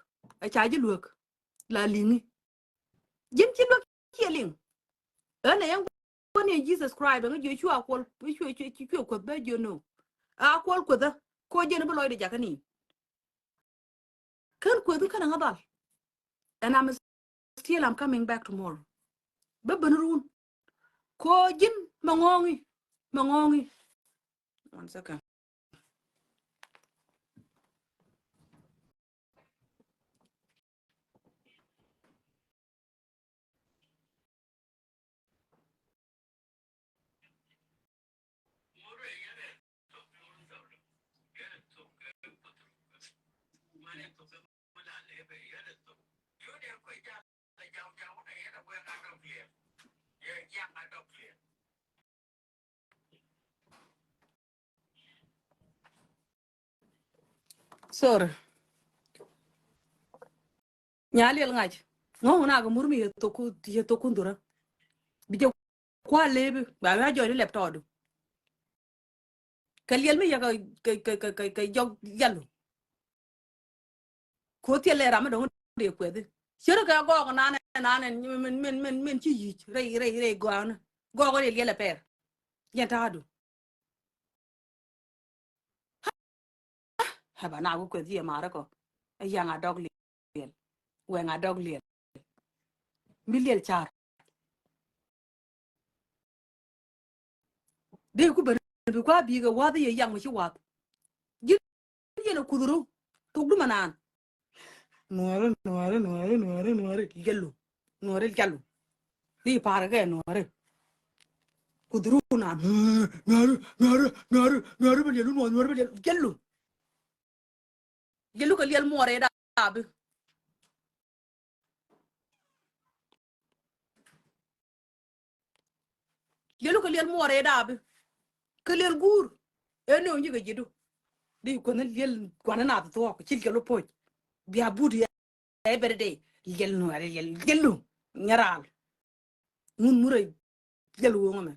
A ca ji̱ luek. La liŋi. Ji̱n ci luek ciɛ liŋ. Ɣän ɛ yɛn kuäni Jesus Christ, ɛŋä jiö cu a Kuɔl, cu, cu, cu, cu Kuoth bä jiö no. A Kuɔl Kuothä. Ko ji̱n bi lɔcdɛ jakä ni. Kän Kueth kän ŋa dhal. And I'm still, I'm coming back tomorrow. Bä ben run. Ko ji̱n mɛ ŋɔ̱ŋi. Mɛ ŋɔ̱ŋi. One second. Sorry. Nya liɛl ŋa̱c. Ŋɔ̱ŋ na kɛ mur mi yɛ thok, yɛ thok kun dhurä. Bi jɛ kua lebi ba ya jɔy ni lɛp tɔɔdu. Kɛ liɛl mi yɛ kɛ, kɛ, kɛ, kɛ, kɛ, kɛ jɔk yalu. Ko thiɛl lɛ ram mi dɔ̱ŋ dee kuɛthi. Cär kɛ gɔɔk nanɛ, nanɛ, min, min, min, min ci yic rɛy, rɛy, rɛy gɔaanä. Gɔɔk rɛy liɛl ɛ pɛr. Yɛn ta̱a̱du. Hɛ ba na ku kueth yɛ marä kɔ. Ɛ yaŋ a dɔk liɛl. Wɛŋ a dɔk liɛl. Mi liɛl car. Dee ku ben bi kua bi̱i̱ kɛ wath yɛ yaŋ mi ci wath. Ji̱n yɛn a kuth ru. Thok du ma naan. Nuɔri, nuɔri, nuɔri, nuɔri, nuɔri. Yɛlu. Nuɔri yɛlu. Di pa̱a̱r kɛ nuɔri. Kuth ru naan. Nuɔri, nuɔri, nuɔri, nuɔri, bɛ liɛlu nuɔri, nuɔri, bɛ liɛlu. Yɛlu. Yɛlu kɛ liɛl muɔrɛ dabi. Yɛlu kɛ liɛl muɔrɛ dabi. Kɛ liɛl guur. Ɛ nööŋ ji̱ kɛ ji̱du. Di kuänh liɛl gua̱n nath thuɔ̱k ci liɛl wä poc. Bia but yɛ every day. Liɛl nuɔrɛ liɛl yɛlu. Nyɛraal. Ŋun murɛ liɛl ɣööŋä mɛ.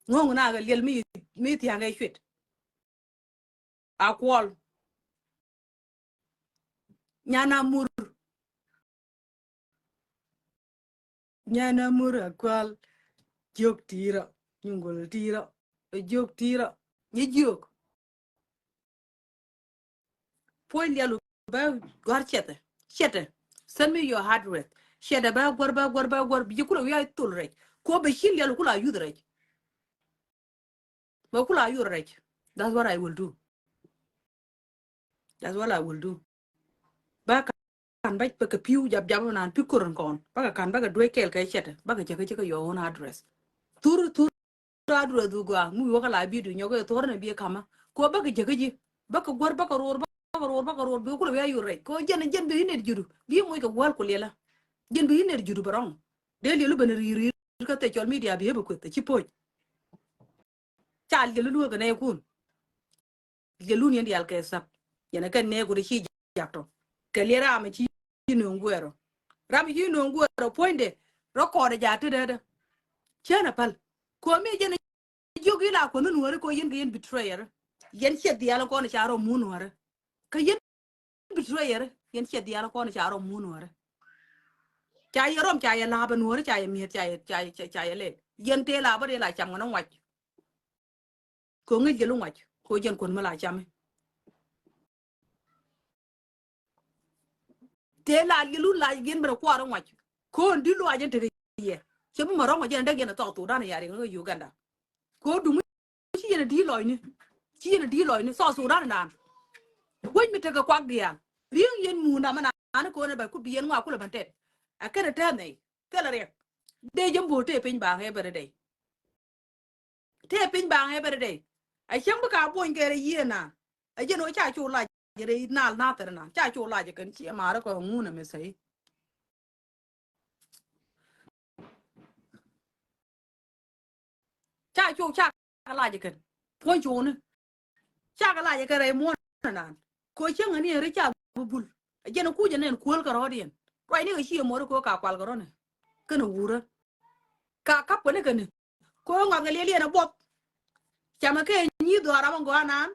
Ŋɔ̱ŋ na kɛ liɛl mi, mi thia̱ŋ kɛ cuet. A Kuɔl. Nyan a mur. Nyan a mur a Kuɔl. Jiök ti̱i̱rä. Nyuŋgol ti̱i̱rä. Jiök ti̱i̱rä. Nyi jiök. Puɔ̱ny liɛlu bä gua̱r ciɛtɛ. Ciɛtɛ. Send me your address. Ciɛtɛ bä gua̱r, bä gua̱r, bä gua̱r. Bi ji̱ kulɛ wi̱i̱ a thol rɛc. Kɔ bɛ ci liɛl kulɛ a yuth rɛc. Bɛ kulɛ a yuth rɛc. That's what I will do. That's what I will do. Bä kan bä kɛ pi̱w jap jap nan pi̱ ko̱r in kɔn. Bä kɛ kan bä kɛ duec kɛɛl kɛ ciɛtɛ. Bä kɛ cɛ kɛ cɛ kɛ your own address. Thur, thur address du gɔaa. Ŋu wä kɛ la video nyɔk kɛ thor ni bi kamä. Kɔ bä kɛ jɛ kɛ ji̱. Bä kɛ guär bä kɛ ror bä kɛ ror bä kɛ ror bi kulɛ wi̱i̱ a yuth rɛc. Kɔ jɛn, jɛn bi inɛt judu. Bi moc kɛ wäl ku liɛlä. Jɛn bi inɛt judu bɛ rɔŋ. Dee liɛlu ben ri̱i̱r ri̱i̱r kä social media bi ɛ bɛ kueth ɛ ci poc. Ca liɛlu luäk kɛ nɛy kun. Jɛ lun yɛn diaal kɛ thäp. Yɛn ɛ kɛn nɛɛku ti ci jak tɔ. Kɛ liɛ ram ci nööŋ guɛɛrɔ. Ram ci nööŋ guɛɛrɔ puɔ̱nydɛ. Rɔ kɔɔdɛ ja ti dee dee. Cien ɛ päl. Komi jɛn jiök ila kuɔth ni nuɔri kɔ yɛn kɛ yɛn betrayer. Yɛn ciɛ dhial kɔn ca rɔ mun nuɔri. Kɛ yɛn betrayer. Yɛn ciɛ dhial kɔn ca rɔ mun nuɔri. Ca yɛ rɔm ca yɛ la̱a̱p ɛ nuɔri ca yɛ mi̱eth ca yɛ, ca yɛ, ca yɛ lɛl. Yɛn tëë la bä dee la cam ŋɔn ŋuac. Kɛ ŋäc jɛ lu ŋuac kɛ jɛn kuɔn mi la cami. Tëë la liɛlu la ji̱n ben kuarɛ ŋuac. Kɔn di luac jɛn tekɛ yɛ cɛ bi mɛ rɔ̱ŋ ɔ jɛn däk yɛn ɛ South Sudan ya riŋ kä Uganda. Kɛ dum ci yɛn ɛ di lɔcni. Ci yɛn ɛ di lɔcni South Sudan dan. Wec mi tekɛ kuak diaal riŋ yɛn munda mi nani kɔn ɛ bɛ ku bi yɛn ŋuak kulɛ ben tɛt. Ɛ kɛn ɛ tɛth nɛy thilɛ riɛk. Dee jɛ bo̱o̱ tëë piny ba ŋɛ bɛ rɛ dɛy. Tëë piny ba ŋɛ bɛ rɛ dɛy. A cäŋ bi ka buɔ̱ny kɛ rɛ yiëë na. A jɛn ɣöö ca cu lac rɛy nal nathɛr na ca cu lac kɛn ciɛ ma̱a̱rä kɔ ŋun ɛmɛ thäi. Ca cu ca kɛ lac kɛn puɔ̱ny cuni. Ca kɛ lac kɛn rɛy muɔ̱ɔ̱n ɛnan kɔ cäŋ ɛni ri ca bubul. A jɛn kuc ɛnɛn kuäl kɛ rɔ̱diɛn ruacni kɛ ciɛ muɔ̱ɔ̱ri kɔ ka kual kɛ rɔ̱ni. Kɛn wurä ka kap kɛn kɛn kɔ ŋɔth kɛ liɛliɛn ɛ buɔth. Camɛ kɛ nyi dhuaar amɛ gɔaa nan.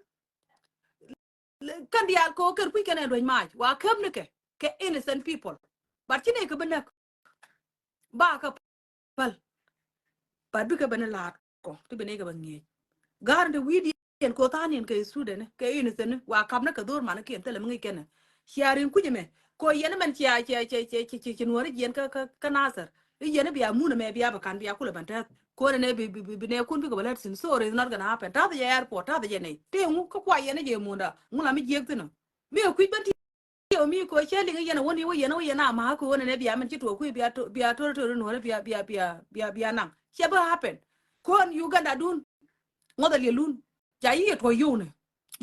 Kɛn diaal kɛ ɣöö kɛn kui̱c kɛn ɛ duec mac wa käm ni kɛ kɛ innocent people. But ci nɛy kɛ bi näk ba kɛ päl. But bikɛ ben la̱a̱t kɔ ti bi nɛy kɛ bɛ ŋi̱eec. Ga̱r ni ti wi̱i̱diɛn kɛ ɣöö tha̱a̱niɛn kɛ student kɛ innocent wa kap ni kɛ dho̱r man kiɛn thilɛ mi ŋi̱i̱c kɛn ɛ. Cia ri̱ŋ kui̱c ɛmɛ kɛ ɣöö yɛn mɛn cia cia cia cia cia cia nuɔ̱ɔ̱ri jiɛn kä kä kä Nasir. I̱ yɛn i̱ bia mun ɛmɛ bia bi ka̱n bia kulɛ ben tɛth. Kɔn ɛn ɛ bi bi bi nɛ kun bikɛ bɛ lät thi̱n. Sorry, it's not gonna happen. Ta̱th jɛ airport, ta̱th jɛ nɛy tëë ŋu kä kua yɛn i̱ jɛ munda ŋu la mi jiɛk thi̱n ɔ. Mi ɛ kui̱c ben ti tiɛw mi kɔ cɛ liŋ yɛn ɛ wä ni wä yɛn wä yɛn a ma̱a̱ kɛ wä nɛn ɛ bia mɛn ci tuɔɔk kui̱ bia to bia to̱r to̱r nuɔ̱ɔ̱rä bia bia bia bia bia naŋ. Cɛ bä happen. Kɔn Uganda dun ŋuɔth ɛ liɛlun. Ca yi yɛ tuɔɔk yio̱w nɛ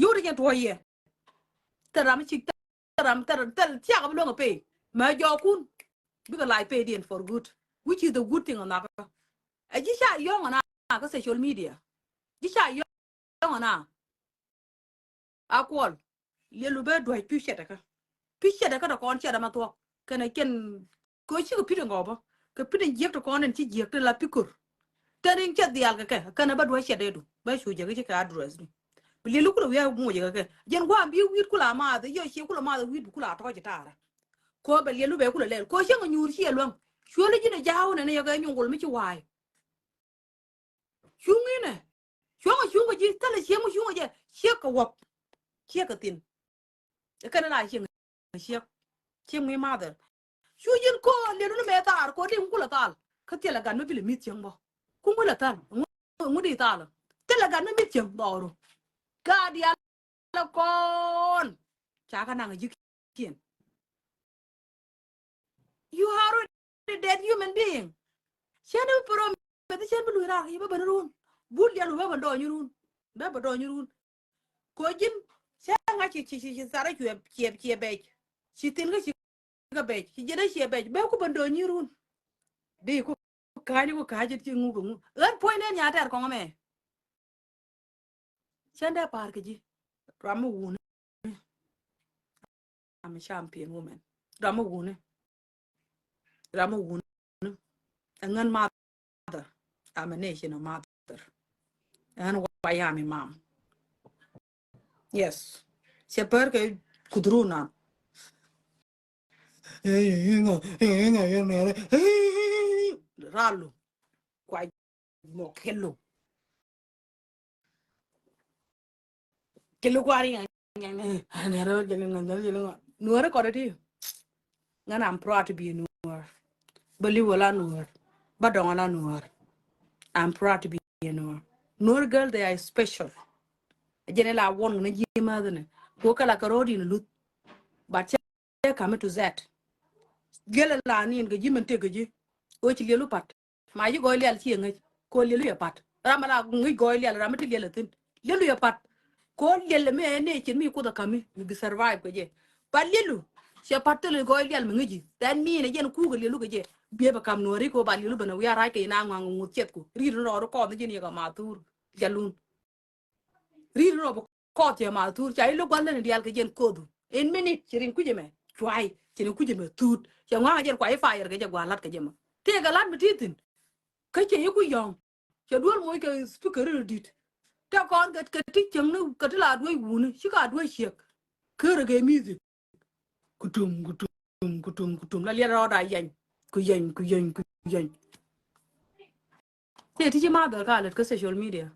yio̱w ti cɛ tuɔɔk yɛ. Thil ram mi cik thil ram thil thil thiak bi luäŋ ɛ pay mɛ jɔɔkun. Bikɛ lac pay diɛn for good, which is the good thing ɔnakä. Ɛ ji̱ ca yɔ̱ŋ ɔna kä social media. Ji̱ ca yɔ̱ŋ ɔna. A kuɔl liɛlu bɛ duac pi̱ cɛtdɛ kä pi̱ cɛtdɛ kä tɛ kɔn cɛtdɛ ma thuɔ̱k kɛnɛ kɛn. Kɛ cikɛ pi̱t in gɔpä kɛ pi̱t in jiäk tɛ kɔn in ci jiäk tɛ la pi̱ kör. Tɛn in cɛ dhial kɛ kɛ kɛnɛ bä duac cɛtdɛ du bä cu jɛ kɛ ci kɛ address du. Bi liɛlu kulɛ wi̱i̱ a ŋuc kɛ kɛ jɛn gua̱a̱m bi wi̱i̱t kulɛ a maath yɛ ciɛ kulɛ maath wi̱i̱t bi kulɛ a tɔ̱ɔ̱c taarä. Kɔ bɛ liɛlu bɛ kulɛ lɛl kɔ cäŋ a nyuur ciɛ luäŋ. Cuäli ji̱n a ja̱a̱w nɛn yɛ kɛ nyuŋ gol mi ci wa̱a̱y. Cuŋ inɛ cuɔ̱ŋ a cuŋ a ji̱ thilɛ cieŋ mi cuŋ a jɛ ciek kɛ wäp. Ciek kɛ thin. Kɛn la cieŋ a ciek cieŋ mi mathɛr. Cu ji̱n ko̱o̱l liɛl wun mɛ thaar ko̱o̱l diŋ kulɛ thal. Kä thilɛ gat mi bilɛ mi̱th cieŋ bä. Kum kulɛ thal ŋu di thal. Thilɛ gat mi mi̱th cieŋ dhɔru. Gat diaal kɔn ca kɛ naŋ a ji̱ kiɛn. You are already dead human being. Cien bi promise, cien bi luy rar, iba ben run. Bul dial ba ben dɔny run. Ba ben dɔny run. Ko jin, cien ŋa ci, ci, ci, ci sara cuɛ, ciɛ, ciɛ bɛc. Ci thin ka ci ka bɛc. Ci jin a ciɛ bɛc. Ba ku ben dɔny run. Di ku ka̱ny ku ka̱ny ci ŋu ku ŋu. Ɣän puɔ̱ny den nya tɛr kɔŋ mɛ. Cɛn dee pa̱a̱r kɛ ji̱. Ram mi wuni. I'm a champion woman. Ram mi wuni. Ram mi wuni. Ɛ ŋän mother. I'm a national mother. Ɛ ŋän white army mom. Yes. Cɛ pär kɛ kudhuru na. Ralu. Kua mɔ kelo. Kelo kua ri. Nuɔɔri kɔn iti. Ŋän, I'm proud to be a Nuɔɔr. Bä li̱w ala Nuɔɔr. Bä dɔŋ ala Nuɔɔr. I'm proud to be a Nuɔɔr. Nuɔɔr girl, they are special. Jɛn ila wuɔn ŋän ji̱ mäthni. Ko kala kɛ ro̱o̱d in luth. But cɛ ka̱m to that. Gɛl ila nin kɛ ji̱ mɛn tëk kɛ ji̱. Ko ci liɛlu pat. Ma ji̱ gɔɔy lial ci ŋäc. Ko liɛlu yɛ pat. Ram ala ŋäc gɔɔy lial, ram ti liɛl a thi̱n. Liɛlu yɛ pat. Ko liɛl mi ɛ ne cin mi Kuoth a ka̱mi, mi bi survive kɛ jɛ. Ba liɛlu. Cɛ pat thil gɔɔy lial mi ŋäc ji̱. That mean ɛ jɛn kuk ɛ liɛlu kɛ jɛ. Biɛ bɛ ka̱m Nuɔɔri ko ba liɛlu bɛ na wiaa rac kɛ ina ŋuaŋ ŋuth ciɛth ku. Ri̱t rɔɔdu kɔɔth ji̱n yɛ kɛ ma thur. Jalun. Ri̱t rɔ bi kɔɔth cɛ ma thur, ca i̱ lo̱k gua̱th leni diaal kɛ jɛn ko̱dhu. In minute ci rin kui̱c ɛmɛ cuay, ci rin kui̱c ɛmɛ thut. Cɛ ŋua̱ŋ a jɛn kuay i̱ fire kɛ jɛ gua̱a̱ la̱t kɛ jɛ ma. Tëëkɛ la̱t mi ti thi̱n. Kä cɛ i̱ ku yɔ̱ŋ. Cɛ duel moc kɛ speaker ri di̱t. Tɛ kɔn kɛ, kɛ ti cieŋni, kɛ ti la duec wuni, ci ka duec ciek. Kërɛ kɛ music. Kutum, kutum, kutum, kutum. La liɛt rɔɔda yɛny. Ku yɛny, ku yɛny, ku yɛny. Tëë ti ci ma dhɔr ka lät kä social media.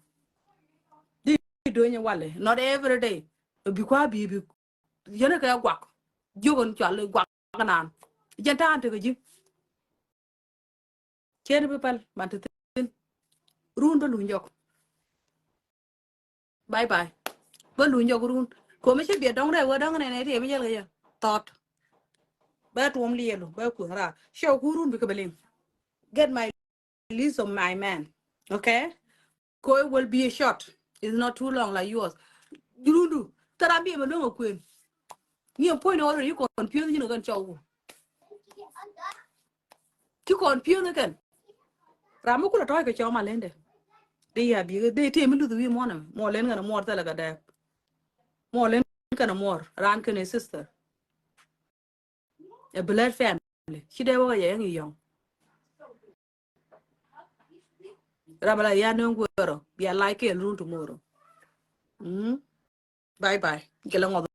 Di do̱nyɛ walɛ. Not every day. Bi kua bi, bi. Yɛn kɛ guak. Jiök ɛn cual guak nan. Jɛn ta̱a̱n tekɛ ji̱. Cien bi päl, man ti thi̱n. Run bä luny jɔk. Bye bye. Bä luny jɔk run. Komi cä biɛ dɔŋ rɛ wä dɔŋ nɛ nɛ ti mi jäl kɛ yɛ. Thought. Bä tuɔm liɛlu, bä kueŋ ra. Show ku run bi kɛ bä liŋ. Get my list of my man. Okay? Ko it will be a short. It's not too long like yours. Rundu. Tara bi mɛ luŋ a kuen. Ni a point already, you confuse, you know, kan chow. Ci kɔn piöth ni kɛn. Ram mi kulɛ tɔ̱ɔ̱c kɛ cɔw ma lendɛ. Di ya bi di ti mi luth wi̱i̱ muɔ̱n ɛmɛ. Muɔ̱n len kɛn muɔr thilɛ kɛ dɛɛk. Muɔ̱n len kɛn muɔr. Ran kɛn sister. A blood family. Ci dee wä kɛ yɛ yɛŋ i̱ yɔ̱ŋ. Ram la ya nöŋ guɛrɔ. Bia like kɛɛl run tomorrow. Mm. Bye bye. Kɛ lɛ ŋɔth.